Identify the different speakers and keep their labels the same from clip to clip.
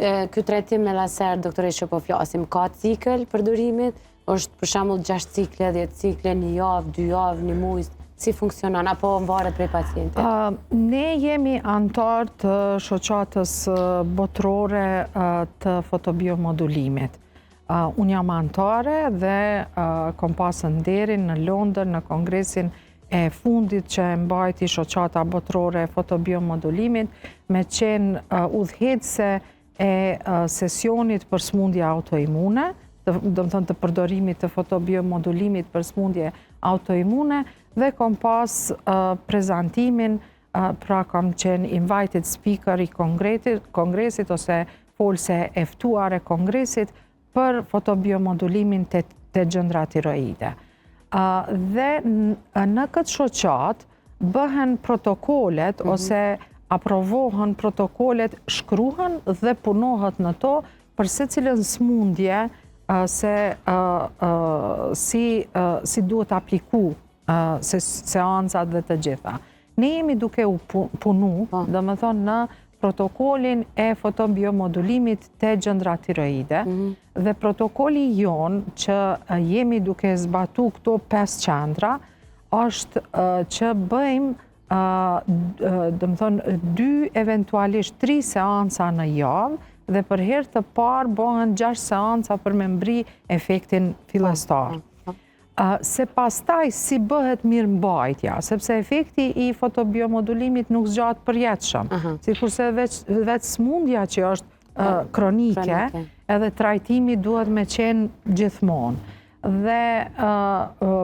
Speaker 1: Ky trajtim me laser, doktoreshë, që po flasim, ka cikël përdorimit? Është për shembull 6 cikle, 10 cikle, një javë, 2 javë, një muj, si funksionon, apo varet prej pacientit?
Speaker 2: Ne jemi anëtar të Shoqatës Botërore të Fotobiomodulimit. Unë jam anëtare dhe kom pasë nderin në Londër në kongresin e fundit që e mbajti Shoqata Botërore e Fotobiomodulimit me qenë udhëheqëse e sesionit për smundje autoimune, domethënë të përdorimit të fotobiomodulimit për smundje autoimune, dhe kom pas prezantimin, pra kam qenë invited speaker i kongresit ose folëse e ftuar e kongresit për fotobiomodulimin të gjëndra tiroide. Dhe në këtë shoqatë bëhen protokolet ose aprovohen protokolet, shkruhen dhe punohet në to për secilën smundje se si duhet apliku se seancat dhe të gjitha. Ne jemi duke u punu, domethënë në protokolin e fotobiomodulimit të gjëndra tiroide, dhe protokoli jonë që jemi duke zbatu këto 5 qendra, është që bëjmë, domethënë, 2, eventualisht 3 seanca në javë, dhe për herë të parë bëhen 6 seanca për me mbri efektin fillestar. Se pastaj si bëhet mirëmbajtja, sepse efekti i fotobiomodulimit nuk zgjatë përjetshëm, sikurse vetë smundja që është kronike, edhe trajtimi duhet me qenë gjithmonë. Dhe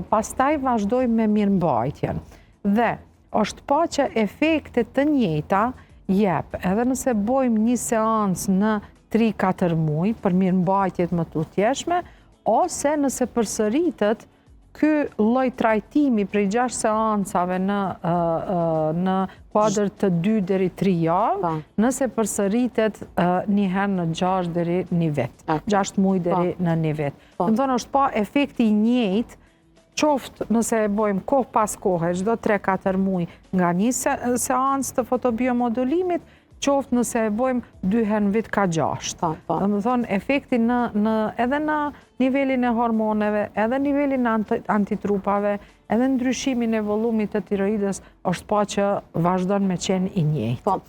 Speaker 2: pastaj vazhdojmë me mirëmbajtjen. Dhe është pa që efekte të njëjta jep, edhe nëse bojmë një seancë në 3-4 muaj për mirëmbajtjet më të thjeshme, ose nëse përsëritet ky lloj trajtimi prej 6 seancave në kuadër të 2 deri 3 javë, nëse përsëritet një herë në 6 deri një vit, 6 muaj deri në një vit. Domethënë, është pa efekti i njëjtë, qoftë nëse e bojmë kohë pas kohe, çdo 3-4 muaj nga një seancë të fotobiomodulimit, qoftë nëse e bojmë 2 herë në vit ka 6. Domethënë, efekti edhe në nivelin e hormoneve, edhe nivelin e antitrupave, edhe ndryshimin e volumit të tiroidës, është pa që vazhdon me qenë i njëjtë.